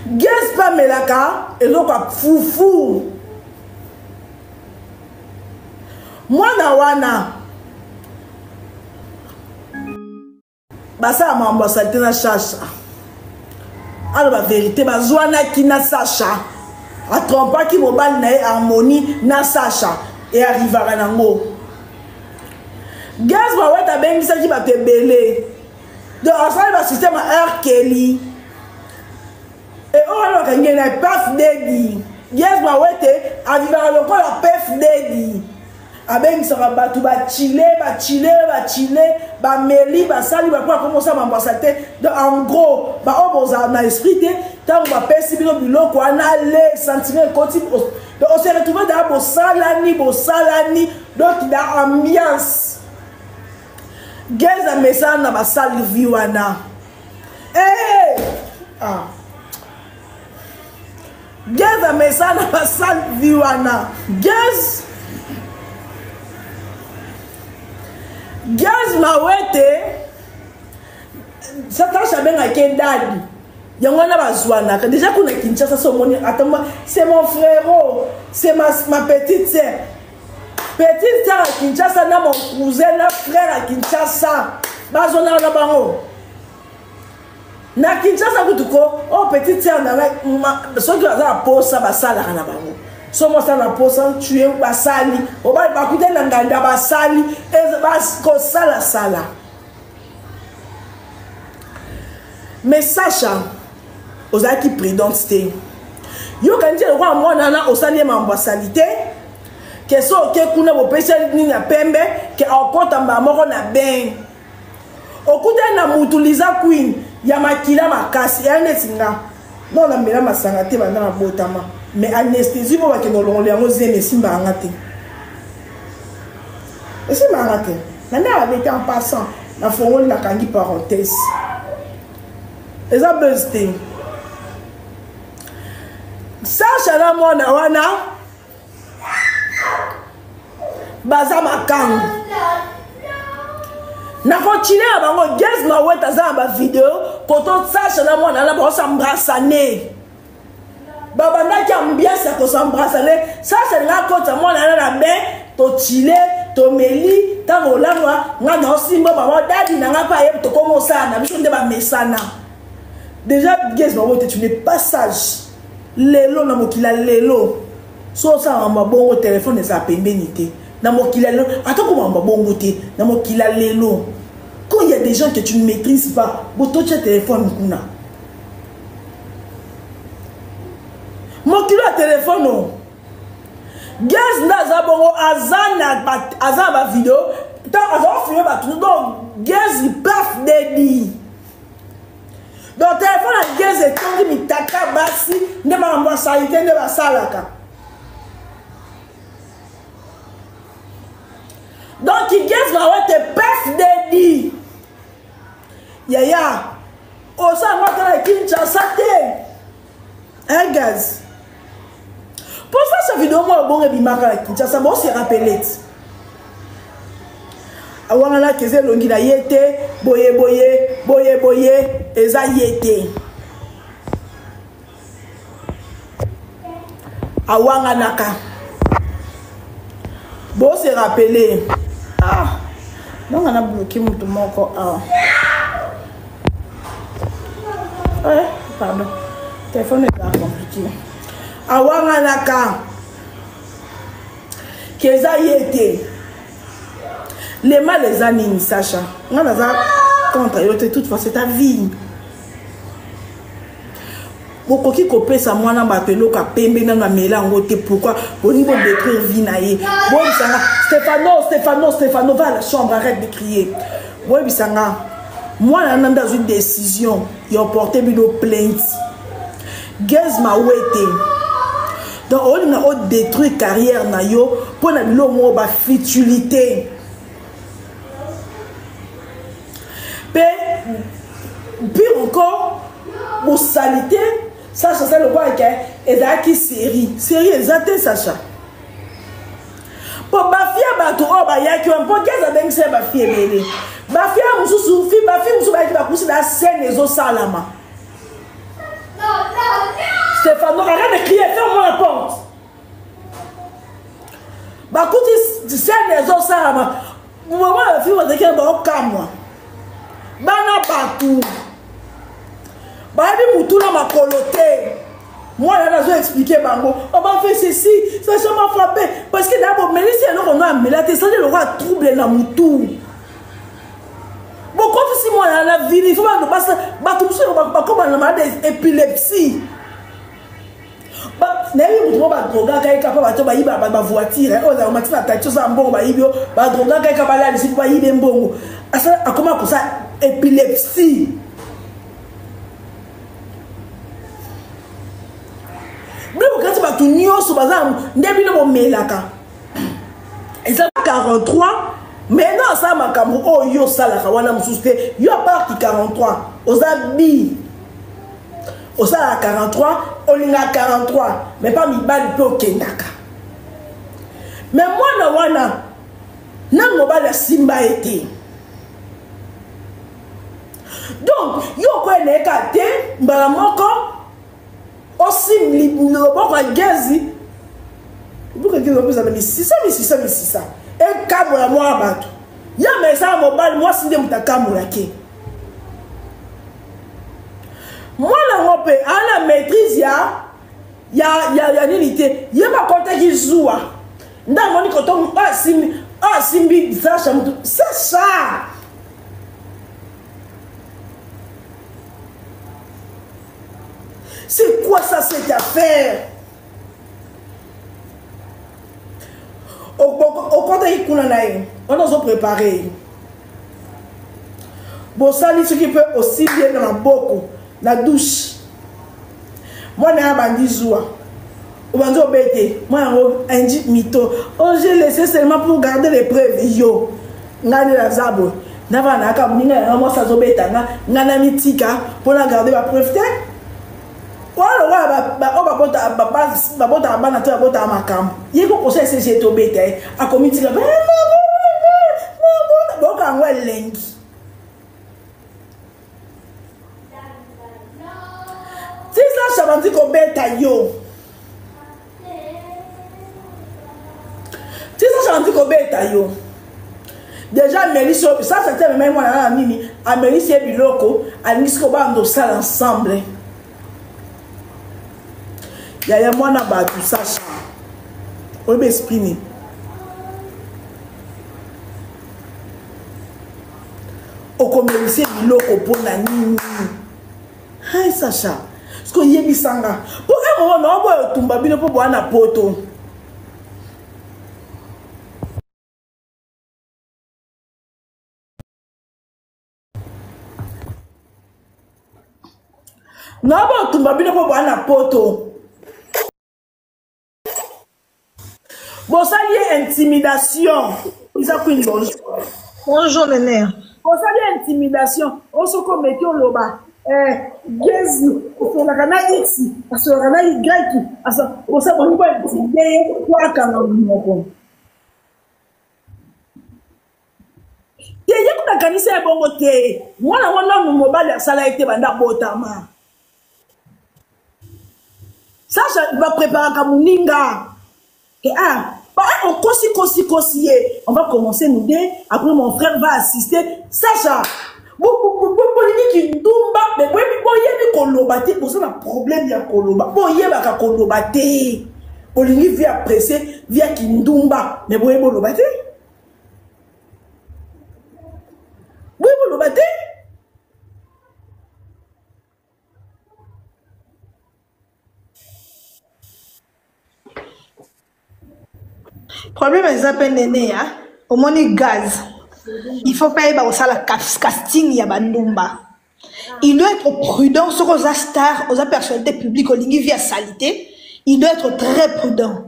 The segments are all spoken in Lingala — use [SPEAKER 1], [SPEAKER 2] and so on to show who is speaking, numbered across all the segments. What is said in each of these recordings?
[SPEAKER 1] Gaz mpe amelaka eloko ya fufu. Mwana wana basala makambo ya salite na Shasha, aloba verite, bazwanaki na Sasha, atrompaki mobali na ye Harmonie na Sasha, e arrivaka nango. Gaz Mawete abengisaki bato ebele, donc asali basystème ya R. Kelly e oyo wana bakangi ye na Paf Dedi. Gaz Mawete avivaka lokola Pef Dedi, abengisaka bato bachile bachile bachile, bameli, basali bapo akomosa mambo ya te. Donc en gros, baoyo bozala na esprit te, ntango bapesi bino biloko wana, le sentiment ekoti, donc on se retrouve daa bosalani bosalani, donc da ambiance. Gaz amesana na basali vi wana. Hey! Ah. Gaz amesana na basali vi wana. Gaz Mawete, Satasha abengaki ye dadi, yango wana bazwanaka déjà kuna Kinshasa. So omoni atamba, c'est mon frérot, c'est ma petite sœur, petite sœur ya Kinshasa na mon cousin na frère ya Kinshasa, bazwanaka na bango na Kinshasa. Kutu ko oyo petite sœur na ngai, soki baza na posa, basalaka na bango. So mwasala na posa tue, basali obali, bakutani na nganda, basali kosalasala. Mais Sacha, ozalaki prudente te. Yoka nti lokola mwana wana osali ye mambo asali te, ke so oke kuna, bopesi nini ya pembe, ke akota mbala moko na bain, okutani na mutu Liza Queen ya makila makasi eya neti nga. Non, namela masanga te banda nabotama, mais anesthésie mo bakende olongola yango, zemi esimbaka nga te, esimbaka nga te. Na nde abete en passant, nafongoli, nakangi parenthèse, eza buzz te. Sasha na mwana wana baza makangu nakontine na bango. Gaz Mawete aza na bavideo koto Sasha na mwana wana baosambrasane, babandaki ambiance ya kosambrasane. Sasha alinga akota mwana wana na bain, tochile, tomeli, ntango olangwa nga na osimba mama dadi na nga mpe ayebi, tokoma osala na biso nde bamesana déjà. Gaz Mawete, tu n'es pas sage. Lelo na mokili ya lelo, so osalaka mabongo, telefone eza pembeni te. Na mokili ya lelo, ata komamba bongo te. Na mokili ya lelo, quand il y a des gens que tu ne maîtrises pas, bototia telefone kuna. Mokili ya telefone o Gaz nde aza bongo, aza na bavideo ntango aza kofilme bato. Donc Gaz Paf Dedi, donc telefone ya Gaz etongi mitaka basi nde makambo ya salite nde basalaka. Donc Gaz Mawete, Pef Dedi, yaya, osango ata na Kinshasa te, hein? Gaz, mpo sasa video moko bongo ebimaka na Kinshasa, bose rappeler ti awanganaki, eza elongi na ye te, boye boye boye boye, eza ye te. Awanganaka, bose rappeler. Ah, nonga na bloqué motu moko awa. Eh, pardon, telefone eza compliqué. Awanganaka ke eza ye te. Le mal eza nini? Sacha, nga naza contre yo te, toutefois c'est ta vie. Bokoki kopesa mwana bato eloko ya pembe nano amela yango te, pourquoi bolingi bodétruire vie na ye? Boyebisanga. Stefano, Stefano, Stefano, va à la chambre, arrête de crier. Boyebisanga, mwana na nde azwi décision ya oporte bino plainte. Gaz Mawete, donc olinga odétruire carrière na yo mpo na biloko moko bafutilité. Mpe pire encore, bosali te. Sacha, sa lokola ke ezalaki série, série eza te. Sacha, mpo bafille ya bato oyo bayaki wana, mpo Gaz abengisa ya bafille ebele, bafille mosusu, bafille mosusu bayaki, bakusi na scène ezosalama. Stéphano, arrête de crier, ferme-moi la porte. Bakuti scène ezosalama. Mama ya fille bazalaki na bango kamwa. Bana bato. Bayebi mutu na makolo te. Mwana nazo expliquer bango. On m'a fait ceci, ça ça m'a frappé parce que d'abord melisi eloko no amela te, esali eloko ya trouble na mutu. Bokotisi mwana na vili, il faut bato mosusu bakoma na malade épilepsie. Nayebi moto moko badrogaka ye kaka bato bayiba bavoitire oyo ezalaka mati na taxi osala mbongo bayibi yo, badrogaka ye kaka balalisi mpo bayibe mbongo, akoma kosala épilepsie. Bino bokati bato nyonso baza nde bino bomelaka eza 43 mais non, asala makambo oyo yo osalaka wana mosusu te. Yo aparti 43 oza bi osalaka 43, olingaka 43, mais pa mibali mpe okendaka. Mais mwana wana na mobali asimba ye te, donc yo okoya na ye kaka te mbala moko osimbi loboko ya gezi, loboko ya gezi opesana misisa misisa misisa ekabola mwa bato ya ma ezala mobali mwasi nde moto akambolaki mwana yango mpe ana maîtrise ya nini te. Ye bakotaki zuwa nde amoni koto asimbi asimbi Sasha motu. Sasha, c'est quoi ça, cette affaire? Okotaki kuna na ye wana, ozoprépare ye, bosali soki mpe osimbi ye na maboko na douche, mwana ya bandi zuwa, obandi obete mwana yango indi mito. Oh, j'ai laissé seulement pour garder les preuves. Yo ngai nde naza boye, navanda nayaka moninga yanga mwasi azobeta nga, ngai na mitika mpo na garder bapreuve te. Wana lokola oyo babotaka bana to babotaka makambo, ye kokosa esesi ye tobeta ye, akomitika boyoka yango elengi. Ti Sasha bandi kobeta yo, ti Sasha bandi kobeta yo déjà, amelisi yo. Sasha te amemai mwana na nini, amelisi ye biloko, alingisi kobanda osala ensemble. Yaya, mwana bato Sasha, oyebi esprit nini? Okomelisi biloko mpo na nini? Hai Sasha, soki oyebisanga mpo e moko na oboya otumba bino mpo boya na poto. Na botumba bino mpo boya na poto, bosali ye intimidation. Eza Queen, bonjour.
[SPEAKER 2] Bonjour Nene.
[SPEAKER 1] Bosali ye intimidation o soki omeki oloba Gezi asolaka na X, asolaka na Y, osala bango baintimide ye po akanga monoko te. Ye kuna kanisa ye bongo te. Mwana ngo nanu mobali asala ye te banda botama. Sasha bapreparaka moninga ke ah okosi kosi kosi ye, on va commencer nous deux, après mon frère va assister. Sasha, bolingi kindumba me boyebi koloba te, boza na problème ya koloba, boyebaka koloba te. Bolingi vie ya presse, vie ya kindumba, me boyebi oloba te, boyebi oloba te.
[SPEAKER 2] Problème eza mpe nene ya omoni gaz, il faut mpe ayeba kosala casting ya bandumba. Il doit être prudent. Soki oza star, oza personnalité publique, olingi vie ya salité, il doit être très prudent.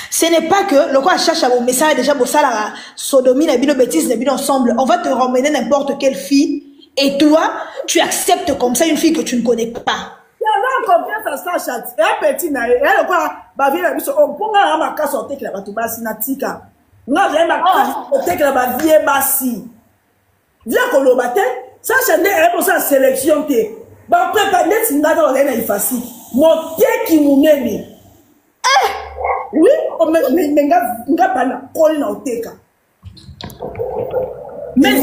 [SPEAKER 2] Ce n'est pas que lokola Chacha bomesala déjà bosalaka sodomie na bino, bêtise na bino ensemble, on va te ramener n'importe quelle fille et toi tu acceptes comme ça une fille que tu ne connais pas.
[SPEAKER 1] Aza confiance à Sacha, ya petit na ye ya lokola bavie na biso. Mpo nga na makasi otekela bato basi na tika, nga azali makasi otekela bavie basi via koloba te. Sacha nde ayebi kosala sélection te, baprepa ndeti nga ta bazali na ifasiki. Moteki monene. Eh! Oui, oh, mais, mais, mais nga, nga bana koli na oteka. Mais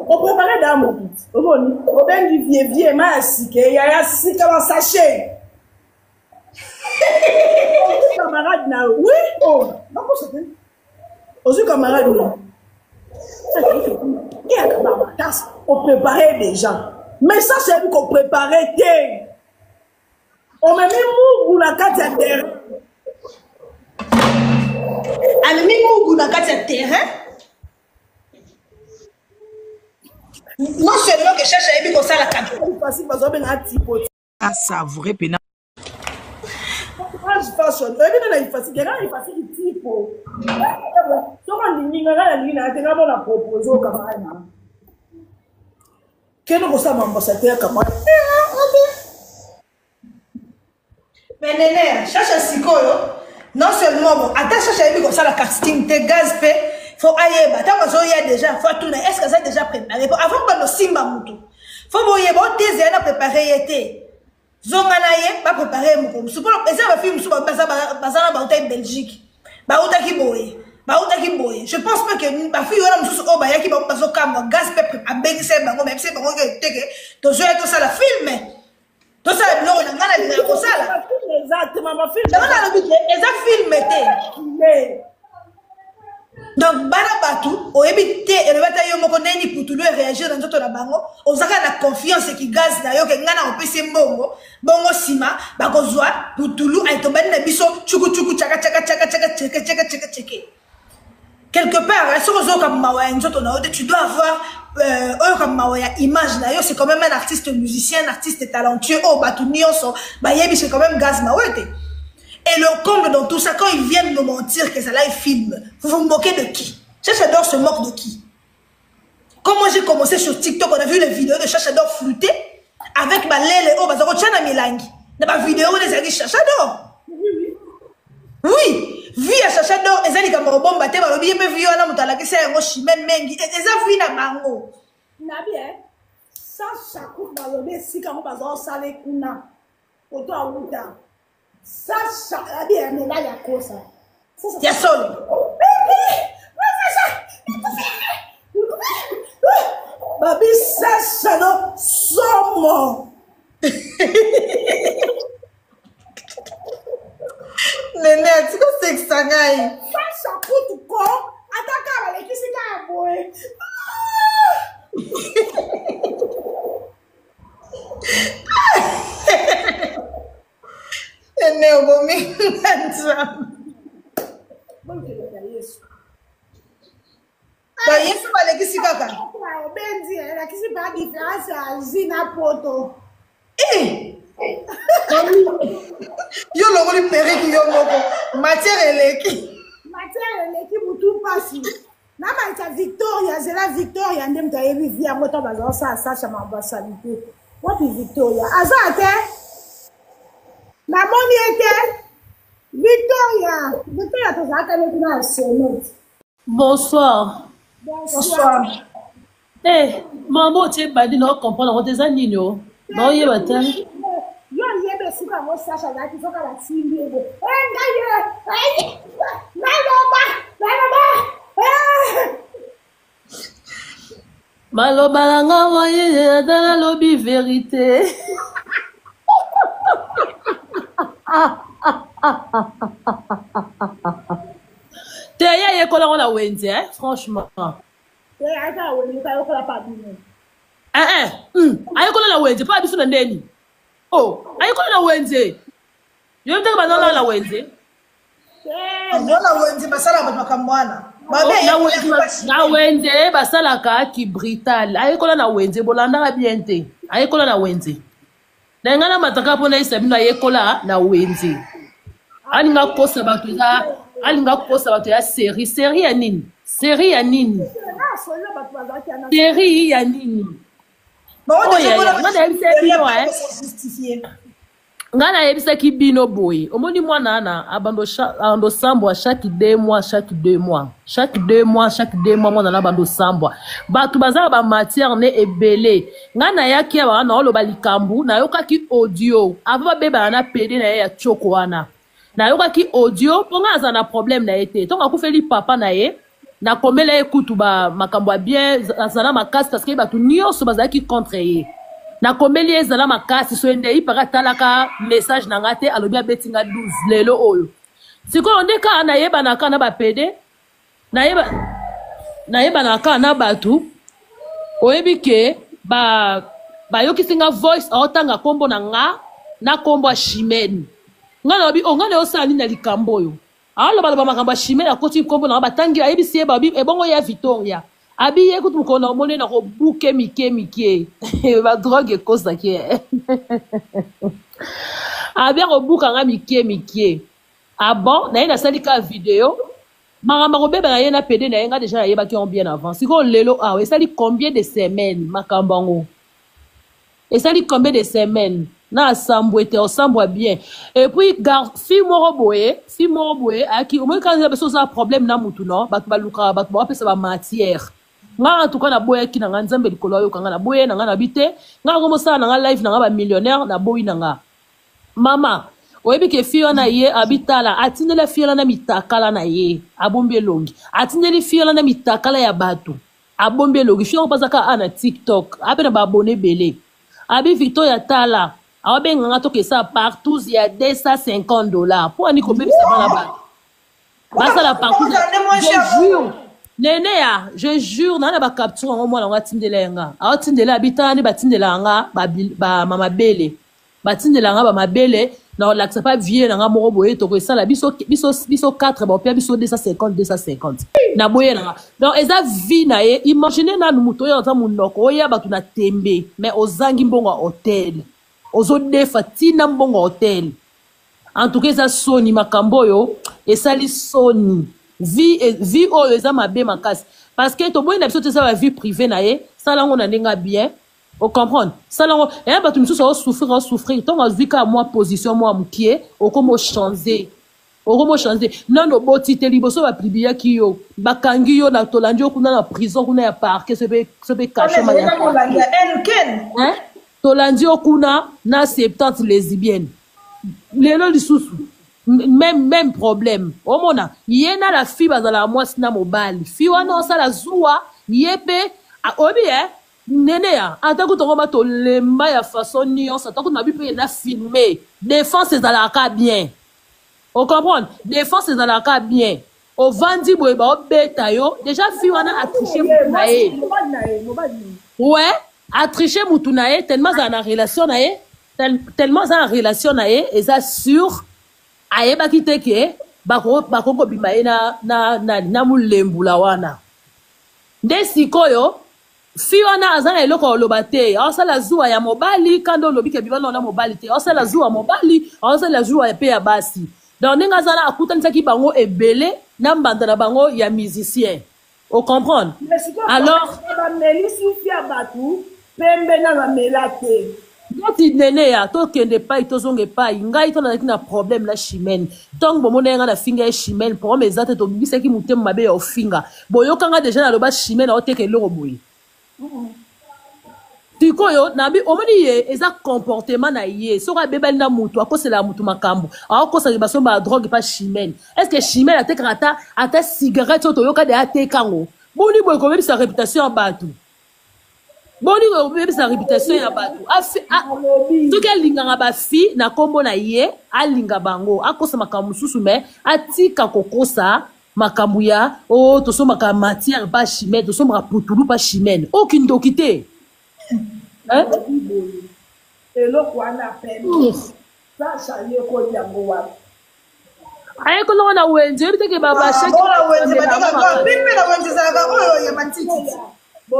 [SPEAKER 1] oprépare da mobutu omoni obengi vie vie ma ya sika eya ya sika ba sachet camarade na yo oui oh bakosa te ozwi camarade na eyaka bamatasi oprépare déjà mais ça c'est koprépare te omemi mugu na kati ya terrain
[SPEAKER 2] amemi mugu na kati ya terrain non seulement que chacha ayebi kosala
[SPEAKER 1] kasi bazobenga tipo
[SPEAKER 3] asavoure mpena
[SPEAKER 1] fashion oyebi nde na ifasiki nga na ifasiki tipo soki olingi nga nga nalingi na te nga mona propose oyo camarade na kende kosala maambassadeur camarade
[SPEAKER 2] Mais nene, chacha sikoyo, non seulement bon, ata chacha ayebi kosala casting te gaz pe faut ayeba ntango azoya déjà faut atuna est ce que aza déjà préparé po avant bando simba motu faut boyeba oteze ya na préparé ye te zonga na ye baprépare ye mokolo mosusu mpona eza bafille mosusu baza na bautaki belgique bautaki boye bautaki boye je pense pas que bafille wana mosusu oyo bayaki bango bazokamwa gaz mpe abengisa ye bango mayebisa ye bango teke tozoya tosala filme tosala biloko na ngai nalingaka kosala yango nalobi te eza filme te donc bana bato oyebi te elobi ata yo moko ndenge nini putulu eréagir na nzoto na bango ozaka na confiance eki gaz na yo ke ngai nakopesi mbongo bongo nsima bakozwa putulu ayetobani na biso cukucuku caka caka caka caka ceke ceke ceke ceke quelque part hein, soki ozoyoka mawa ya nzoto na yo te tu dois avoir euh, oyoka mawa ya image na yo c'est quand même un artiste musicien un artiste talentueux oyo bato nyonso bayebi c'est quand même gaz mawe te et le comble dans tout ça quand ils viennent nous mentir que ça là film vous vous moquez de qui Chachador se moque de qui Quand moi j'ai commencé sur TikTok, on a vu les vidéos de Chachador flûter avec ma lele oh bazako tchana milangi. Na ba vidéo les ezalaki Chachador. Oui, vie ya Chachador ezali likambo kobomba te balobi ye mpe vie wana moto alakisa yango Chimène Mengi eza vie na bango.
[SPEAKER 1] Nabi eh Sacha kutu balobi esika yango bazosala kuna oto awuta Sacha abi ya mobali akosa
[SPEAKER 2] ya solo
[SPEAKER 1] babi Sacha no somo
[SPEAKER 2] nene atika osekisa ngai
[SPEAKER 1] Sacha kutu ko ata kaka balekisi kaka boye
[SPEAKER 2] Nene obomi nga nzambe. Ba Yesu balekisi kaka.
[SPEAKER 1] Obenzi elakisi pa différence ya Asie na poto.
[SPEAKER 2] Eh! Yo longoli periki yo moko. Matière eleki.
[SPEAKER 1] Matière eleki mutu mpasi. Na malika Victoria, zela Victoria nde moto ayebi vie yango to bazala sala Sacha mambo ya salite. Wapi Victoria? Aza te? Namoni ye te. Victoria, Victoria tozalaka neti na Senate.
[SPEAKER 4] Bonsoir.
[SPEAKER 1] Bonsoir.
[SPEAKER 4] Eh, maman otie bandi na comprendre yango te eza nini o? Naoyeba te.
[SPEAKER 1] Yo oyebi esika yango Sacha azalaki soki basimbi ye boye. Eh, ngai ye! Naloba! Naloba! Eh!
[SPEAKER 4] Maloba na nga moye ata nalobi verite. Te ye ayekola yango na wenze eh, franchement.
[SPEAKER 1] Te aza wenze ayekola pa bino.
[SPEAKER 4] Eh eh, ayekola na wenze pa biso na ndeni. Oh, ayekola na wenze. Yo ndenge banala na wenze.
[SPEAKER 2] Yo na wenze basalaka bato makambo wana.
[SPEAKER 4] Na wenze basalaka kibrital. Ayekola na wenze bolandaka bien te. Ayekola na wenze. Na ngai namataka mpo nayesa bino ayekola na wenze. Alinga kosa bato eza alinga kosa bato ya série série ya nini série ya nini série ya nini.
[SPEAKER 2] Bon,
[SPEAKER 4] Oh, ya, ya. Nga nayebisa bino eh.
[SPEAKER 2] justifier.
[SPEAKER 4] Ngai nayebisaki bino boye, omoni mwana wana abando sambwa chaque deux mois, chaque deux mois, chaque deux mois, chaque deux mois, mwana na abando sambwa. Bato baza na ba matière ne ebele. Ngai nayaki awa naoloba likambo, nayokaki audio avant babebana na pede na ye ya tshoko wana. Nayokaki audio mpo ngai aza na problème na ye te. Ntango akufeli papa na ye, nakomela ye kutu ba makambo ya bien, azala makasi parce que bato nyonso bazalaki contre ye. Nakomeli ye ezala makasi, so nde ipaka atalaka message na nga te, alobi abeti nga 12 lelo oyo. Sikoyo nde kaka nayebanaka na bapede, nayebanaka kaka na bato, oyebi ke ba bayokisi nga voice aotanga kombo na nga na kombo ya Chimène. Nga nalobi o nga nayosala nini na likambo oyo? Alobaloba makambo ya Chimène, akoti nkombo na nga, batangi, ayebisi ye babi ebongo ya Victoria. Abi ye kutu mokolo na omoni na kobuke mike mike. Ba drogue ekosaki ye. Abi akobuka nga mike mike. Ah bon, na ye nasali ka video. Makambo akobeba na ye na pede na ye, nga deja nayebaki yango bien avant. Sikoyo lelo awa esali combien de semaines makambo yango? Esali combien de semaines? Na asambwe te, osambwa bien. Et puis gar fille moko boye, fille moko boye ayaki, omoni kaka nzambe soki oza na problème na mutu non, bato balukaka bato bapesa ba matière. Nga en tout cas naboyaki na nga nzambe likolo ayoka nga, naboye na nga nabi te, nga nakomosala na nga live na nga ba millionnaire, naboyi na nga. Mama, oyebi ke fille wana ye abitala, atindeli fille wana na mitakala na ye, abombi elongi. Atindeli fille wana na mitakala ya bato, abombi elongi. Fille yango mpe aza kaka na TikTok, ape na ba abonné ebele. Abi Victoria tala, awabenga nga tokesa partout ya 250 $. Mpo ani kobebisa bana bato? Basala partout. Je jure. Nene ya, je jure, na na ba capture yango mwana yango atindela ye nga. Aotindela abi tala nde batindela nga ba, ba mabele. Batindela nga ba mabele, na olakisa pa vie na nga moko boye tokosala biso biso biso 4 ba opia biso 250 250. Na boye na nga. Donc eza vie na ye, imagine nanu moto oyo aza monoko oya bato na tembe, mais ozangi mbongo ya hotel. Ozodefa tina mbongo ya hotel. En tout cas eza soni makambo oyo esali soni. Vie vie oyo eza mabe makasi. Parce que toboyi na biso te eza ba vie privée na ye, sala yango na ndenge bien. O comprendre? Sala yango, eya bato misusu ao souffrir, ao souffrir, ntango azwi kaka mwa position mwa mokie, okomi ochanger. Okomi ochanger. Nano oboti te, liboso bapubliaki yo, bakangi yo na tolandi yo kuna na prison kuna ya parquet, sope sope cachot ma ya parquet. Hein? Tolandi yo kuna na 70 lesbiennes. Lelo lisusu même même problème. Omona ye na la fille bazala mwasi na mobali. Fille wana osala zuwa, ye pe oyebi eh nene ya ata kutu yango batolemba ya façon nyonso, ata kutu na bi mpe na filme défense ezalaka bien. O comprendre? Défense ezalaka bien. Ovandi boye baobeta yo déjà, fille wana atriche mutu na ye. Ouais, atriche mutu na ye tellement azala na relation na ye, tellement aza na relation na ye, eza sûr ayebaki te ke bakoki kobima ye na, na, na, na molembula wana. Nde sikoyo fi wana aza na eloko ya koloba te, aosala zuwa ya mobali kanda olobi ke bima na mobali te, aosala zuwa mobali, aosala zuwa mpe ya basi. Donc ndenge aza na akutanisaki bango ebele na mbanda na bango ya musicien. O comprendre? Alors
[SPEAKER 1] bameli sufi ya bato pembe na bamela te.
[SPEAKER 4] Neti nene ya tokende epai tozonga epai ngai to nazalaki na problème na Chimène. Ntango bomona ye nga na finga ye Chimène, problème eza te, tobibisaki motema mabe ya ofinga. Boyokanga deja naloba Chimène aoteka eloko boye. Sikoyo nabi omoni ye eza comportement na ye, soki abebani na mutu akosela mutu makambo, akosaka basomba ya drogue pa Chimène. Est ce que Chimène atekaka ata ata cigarette oyo toyoka de ateka yango? Boni boye kobebisa réputation ya bato, boni kobebisa réputation ya bato. Soki alingaka bafi na nkombo na ye, alinga bango, akosa makambo mosusu, mais atika kokosa makambo ya o oh, tosombaka matière pa Chimène, tosombaka putulu pa Chimène, oyo kindoki te.
[SPEAKER 1] Eloko wana pembe Sasha ayekoli yango wapi?
[SPEAKER 4] Ayekoli yango na wenze, oyebi teke babasheki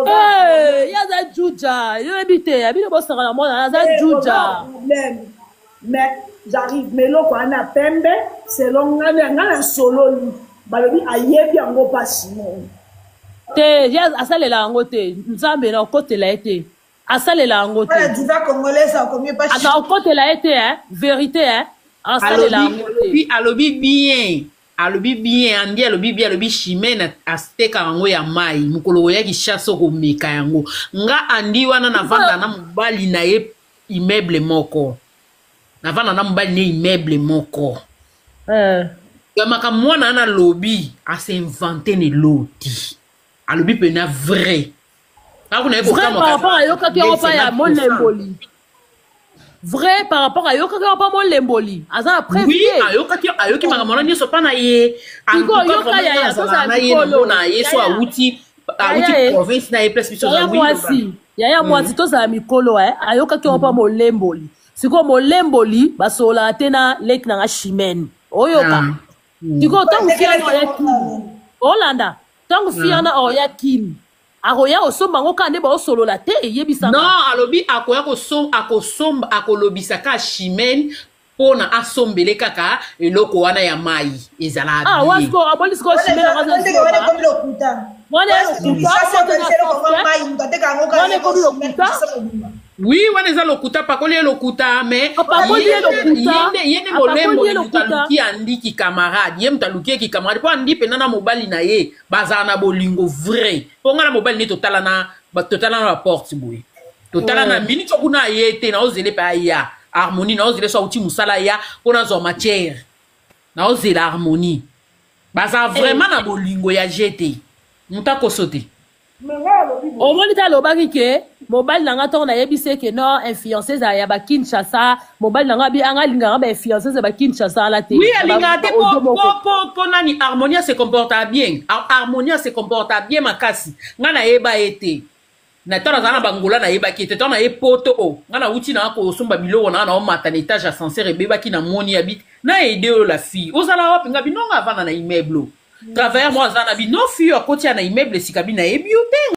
[SPEAKER 4] ye aza juja, yoyebi te abino bosaka na mwana aza juja.
[SPEAKER 1] Mais j'arrive, mais eloko wana pembe selon ngai ngai nasololi, balobi ayebi yango pa Simon
[SPEAKER 4] te, ye asalela yango te, nzambe na okotela ye te. Asalela yango te.
[SPEAKER 2] Voilà, diva congolaise akomi pa.
[SPEAKER 4] Akokotela ye te hein, verite hein. Asalela yango te.
[SPEAKER 3] Alobi bien. Alobi bien, Andy alobi bien, alobi Chimène atekaka yango ya mai. Mokolo oya Kinshasa okomeka yango. Nga Andy wana navanda na mobali na ye immeuble moko. Navanda na mobali na ye immeuble moko.
[SPEAKER 4] Eh.
[SPEAKER 3] Ya makambo mwana wana alobi, a s'inventer na eloti. Alobi pena vrai.
[SPEAKER 4] Vrai par rapport ayokaki yango pa ya molemboli. Vrai par rapport ayokaki yango pa molemboli. Aza na preuve
[SPEAKER 3] oui, ayokaki ayoki makambo wana nyonso pa na ye.
[SPEAKER 4] Yoka yaya tozala
[SPEAKER 3] mikolo. Na ye so awuti awuti province na ye place biso
[SPEAKER 4] yaya mwasi. Yaya mwasi tozala mikolo eh ayokaki yango pa molemboli. Sikoyo molemboli basololaka te na leki na nga Chimène. Oyoka. Sikoyo ntango fiana oya Kin. Olanda. Ntango fiana oya Kin. Akoya kosomba yango kaka nde baosolola te eyebisa
[SPEAKER 3] non alobi akoya akosomba akolobisa kaka Chimène mpona asombele kaka eloko wana ya mai ezala
[SPEAKER 4] ah wasiko aboli sikoyo Chimène
[SPEAKER 2] wana
[SPEAKER 4] ekomi lokuta
[SPEAKER 3] oui wana eza lokuta apakoli ye lokuta mais ye nde molembo moto aluki andiki camarade ye moto aluki ye ki camarade mpo andi mpenza na mobali na ye bazala na bolingo vrai mpo ngai na mobali nde totala na totala na baporte boye totala na minute kuna aye te naozele mpe aya harmonie naozele so auti mosala aya mpo nazwa matière naozela harmonie bazala vraiment na bolingo ya je te moto akoso te.
[SPEAKER 4] Omoni te alobaki ke mobali na nga ntongo nayebisi ye ke non influence ezala ya bakinshasa mobali na nga abi anga alingaka ba influenceuse ya bakinshasa wana te.
[SPEAKER 3] Oui, alingaka te po nani harmonie se comporta bien. Harmonie se comporta bien makasi. Nga nayeba ye te. Na ntango nazala na bangola nayebaki ye te. Ntango naye poto o nga nauti na kosomba biloko na nga naomata na étage ascenseur ebebaki na moni ya bit na aide oyo la fille ozala wapi nga bino nga avanda na immeuble o travailleur moko aza na bino fille oyo akoti ya na immeuble esika bino nayebi yo te.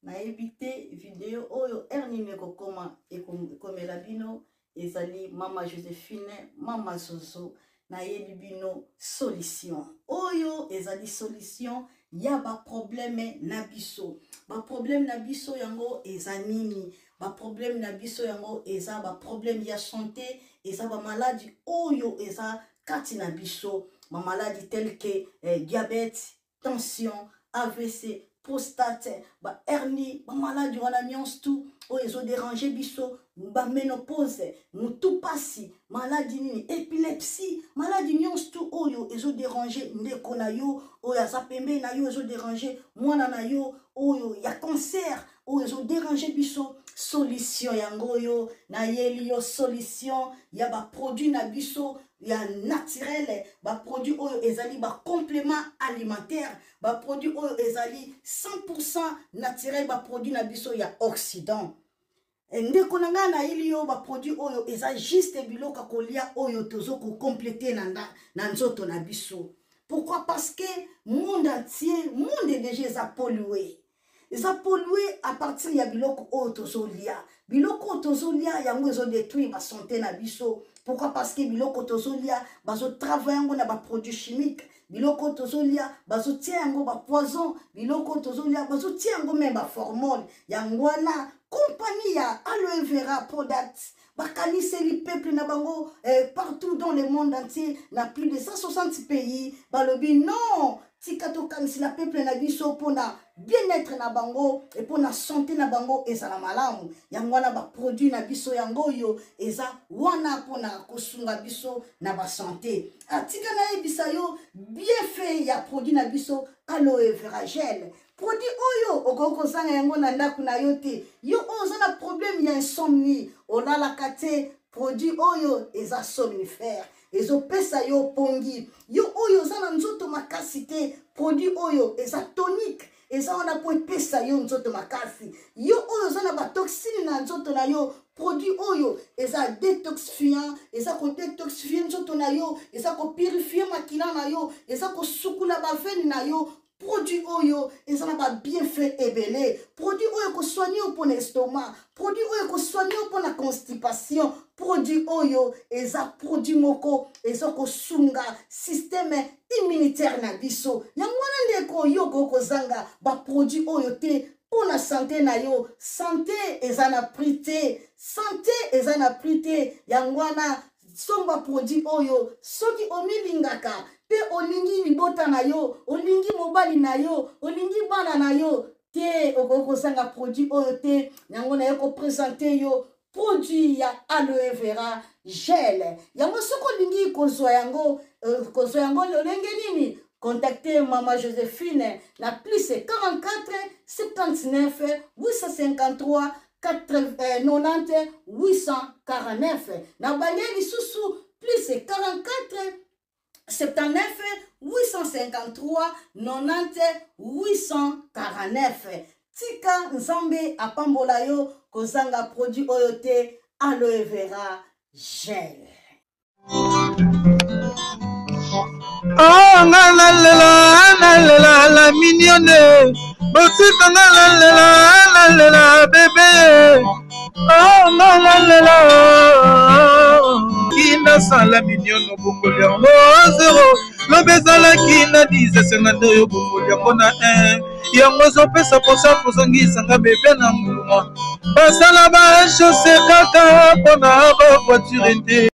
[SPEAKER 5] Nayebi te video oyo heure nini ekokoma ekomela bino ezali mama Josephine mama Zozo nayebi bino solution oyo ezali solution ya ba problème na biso ba problème na biso yango eza nini ba problème na biso yango eza ba problème ya santé eza ba maladi oyo eza kati na biso ba maladi tel que eh, diabète tension avc prostate ba hernie ba maladi wana nyonso tu oyo ezoderange biso ba ménopause mutu pasi maladi nini epilepsie maladi nyonso tu oyo ezoderange ndeko na yo oyo aza pembeni na yo ezoderange mwana na yo oyo ya cancer oyo ezoderange biso solution yango oyo nayeli yo solution ya baproduit na biso ya naturel baproduit oyo ezali bacomplément alimentaire baproduit oyo ezali 100% naturel baproduit na biso ya occident ndeko na ngai nayeli yo baproduit oyo eza juste biloko ya kolia oyo tozo kocomplete na, na nzoto na biso pourquoi parce que monde entier monde déjà eza pollué eza pollué à partir ya biloko oyo tozolia biloko oyo tozolia yango ezodétruire basante na biso pourquoi parce que biloko tozolia bazotravaille yango na baproduit chimique biloko oyo tozolia bazotia yango bapoison biloko oyo tozolia bazotia yango meme baformole yango wana kompani ya aloe vera product bakaniseli peuple na bango eh, partout dans le monde entier na plus de 160 pays balobi non tika tokanisela peuple na biso mpona bien-être na bango e mpona sante na bango ezala malamu yango wana baproduit na biso yango oyo eza wana mpona kosunga biso na basante atika nayebisa yo bienfait ya produit na biso aloe vera gel produit oyo okoki kozanga yango na ndako na yo te yo oyo oza na problème ya insomnie olalaka te produit oyo eza somnifère ezopesa yo pongi yo oyo oza na nzoto makasi te produit oyo eza tonique eza wana mpo epesa yo nzoto makasi yo oyo oza na batoxine na nzoto na yo produit oyo eza detoxifiant eza kodetoxifie nzoto na yo eza kopurifie makila na yo eza kosukula bavene na yo produit oyo eza na babienfait ebele produit oyo ekosoigne yo mpona estomac produit oyo ekosoigne yo mpona constipation produit oyo eza produit moko eza kosunga systeme immunitaire na biso yango wana ndeko yo okoki kozanga baproduit oyo te. mpo na sante na yo. Sante eza na prix te, sante eza na prix te. Yango wana somba produit oyo soki omilingaka mpe olingi libota na yo, olingi mobali na yo, olingi bana na yo te, okoki kozanga produit oyo te. Yango naye kopresente yo produit ya aloe vera gel. Yango soki olingi kozwa yango, kozwa yango lolenge nini? Contactez Mama Josephine na plus 44 79 853 90 849. Na bange lisusu plus 44 79 853 90 849. Tika Nzambe apambola yo, kozanga produit oyo te, aloe vera gel.
[SPEAKER 6] Oh, nga nalela nalela la mignonne, botika nga nalela nalela bebe. Oh, nga nalela kinasala mignonne, obongoli yango zero, lobi ezalaki na 10, esenga nde oyo obongoli yango na 1. Yango ezopesa mposa kozongisanga bebe na nguluma. Basala ba chausse kaka mpona ba voiture te.